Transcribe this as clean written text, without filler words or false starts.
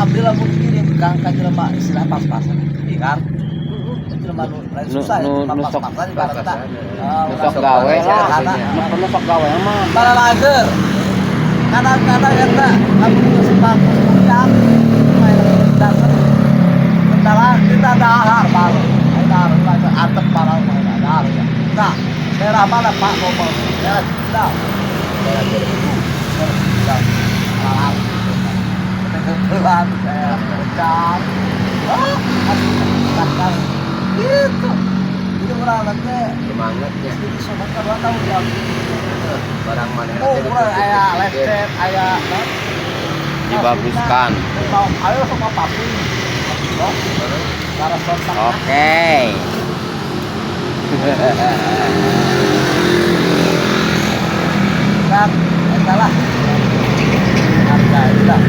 Abdi lamun dikirim Kang ka jelema istilah pas-pasan. Kan? Jelema nu lain susah ya, jelema Nu sok pas-pasan ibaratna. Ah, Nu sok gawe lah. Sederhana. Nu sok gawe mah. Balalager. Kadang-kadang eta lamun geus bagus puncak, main dasar kendala kita dahar baru. Ayo dahar ulah antep barang mah dahar ya. Nah, daerah mana Pak ngomong? Daerah Cikidang. Daerah Cirebon. Daerah Cikidang. Lalar. Kebetulan saya puncak. Ah, asli gitu. Jadi urang nanti Semangatnya. Jadi sobat kedua tahun ya. Barang mana? Oh, urang aya lecet, aya naon? Dibaguskan. Mau ayo sama papi. Oh, cara sontak. Oke. Kan, eta lah. Harga itu lah.